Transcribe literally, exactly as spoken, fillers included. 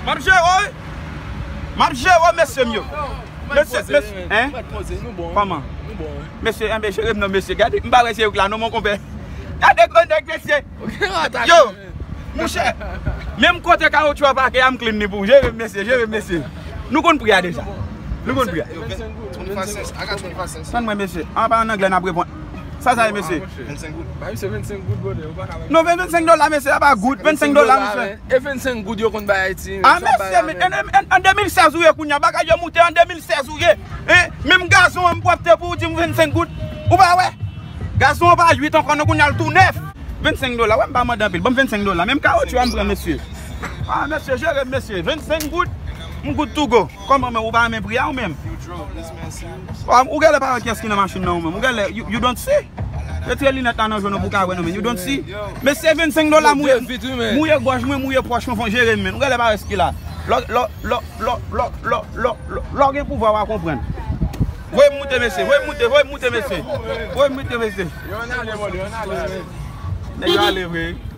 M ap jere w, wi. M ap jere w, mesye m yo. Mesye, mesye, hein? Kòman? Mesye, enben, jere m non, mesye. Gade, m pa wè se ou k la non, mon konpè. Gade gwo nèg, mesye. Yo, monchè. Menm kote kawotchou a pake a, m clean li pou ou. Jere m, mesye, jere m, mesye. Nou konn pri a deja. Nou konn pri a. Twenty-five cents. I got twenty-five cents. Tann mwen, mesye. An pa an anglè n ap reponn. Sa sa ye, mesye? Vennsenk goud. Ba misye vennsenk goud, brother. Ou pa ka ba misye. Non, vennsenk dola, mesye, sa pa goud. Vennsenk dola, men. E vennsenk goud yo konn bay Ayiti. Ah, mesye, men, an, an, an de mil sèz ou ye kounye a, bagay yo moute an de mil sèz ou ye. Hein? Menm gazon an m pwòpte pou ou di m vennsenk goud. Ou pa wè? Gazon an pa uit ankò, non, kounye a l tou nèf. Vennsenk dola, wè m pa mande anpil. Ban m vennsenk dola. Menm kawotchou a m pran, mesye. Ah, mesye, jere m, mesye. Vennsenk goud. M good to go. Kòman, men ou pa renmen pri a ou menm? Ou genlè pa wè kiyès ki nan machin nan ou menm. Ou genlè, you, you don't see. Retire linèt la nan je w pou w ka wè non, men. You don't see. Men se vennsenk dola mouye, mouye gòj mwen, mouye pòch mwen, fò jere m, men. Ou genlè pa wè s ki la. Lò, lò, lò, lò, lò, lò, lò, lò, lò gen pouvwa w a konprann. Voye m moute, mesye, voye m moute, voye m moute, mesye. Voye m moute, mesye. Yo, ann ale, mòde, ann ale, men. Nèg yo ale vre.